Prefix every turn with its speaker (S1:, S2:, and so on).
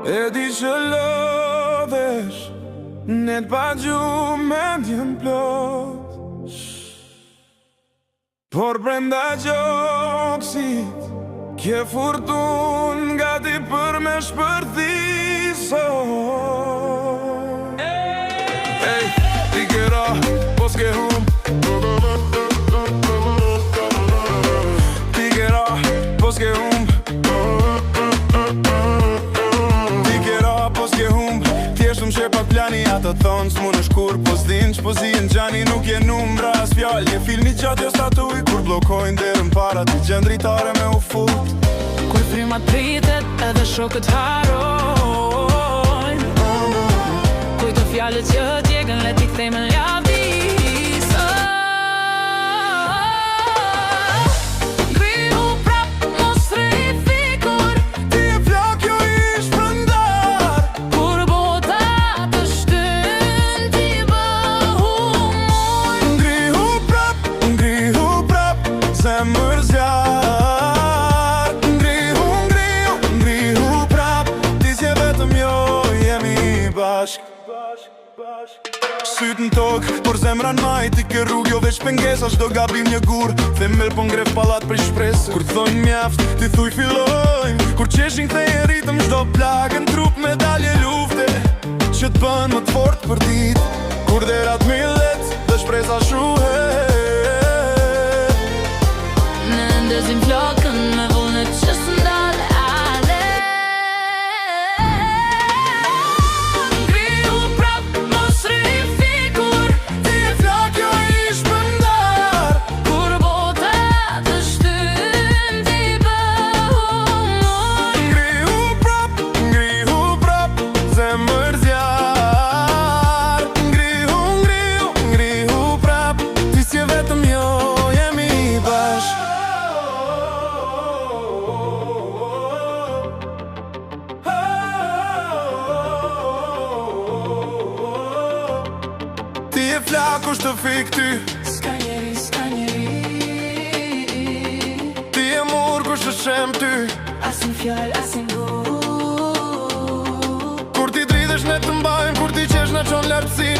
S1: E di që lodhesh Net pa gjumë mendjen plot Por brenda gjoksit Ke furtunë gati për me shpërthy sot. Ej, ti ke ra, po s'ke hum. Ti ke ra, po s'ke hum. Ti ke ra, po s'ke hum. Thjesht më pak plani. Ata thonë s'mun është kur, po s'din që po zien gjani. Nuk je numra as fjalë, je film i gjatë jo statuj. Kur bllokojnë derën para, ti gjen dritare me u fut.
S2: Kur fryma pritet edhe shokët harojnë, kujto fjalët që djegën, le t'i kthejmë në lavdi sot. Ngrihu prap, mos rri fikur.
S1: Ti je flak jo i shpërndar.
S2: Kur bota të shtyn, ti bëhu mur.
S1: Ngrihu prap, ngrihu prap, zemër zjarr. Ngrihu, ngrihu, ngrihu prap. Ti s'je vetëm jo, jemi bashk. Syt në tokë, por zemra në maj. Ti ke rrugë, jo veç pengesa, çdo gabim një gur Themel po ngreh pallat prej shpresë. Kur thonë mjaft, ti thuj fillojmë. Kur qeshin ktheje ritëm, çdo plagë në trup medalje lufte që të bën më të fort për ditë. Kur derat millet dhe shpresa shuhet,
S2: Ne ndezim flakën me vullnet që s'ndal ale. Ngrihu prap, mos rri fikur.
S1: Ti je flak jo i shpërndar.
S2: Kur bota të shtyn, ti bëhu mur.
S1: Ngrihu prap, ngrihu prap, zemër zjarr. Ngrihu, ngrihu, ngrihu prap. Ti s'je vetëm jo, jemi bashk. Ti je flak kush të fik ty.
S2: S'ka njeri, s'ka njeri.
S1: Ti je mur kush të shem ty.
S2: Asnjë fjalë, asnjë gojë.
S1: Kur ti dridhesh ne të mbajmë, kur ti qesh na qon lartësi.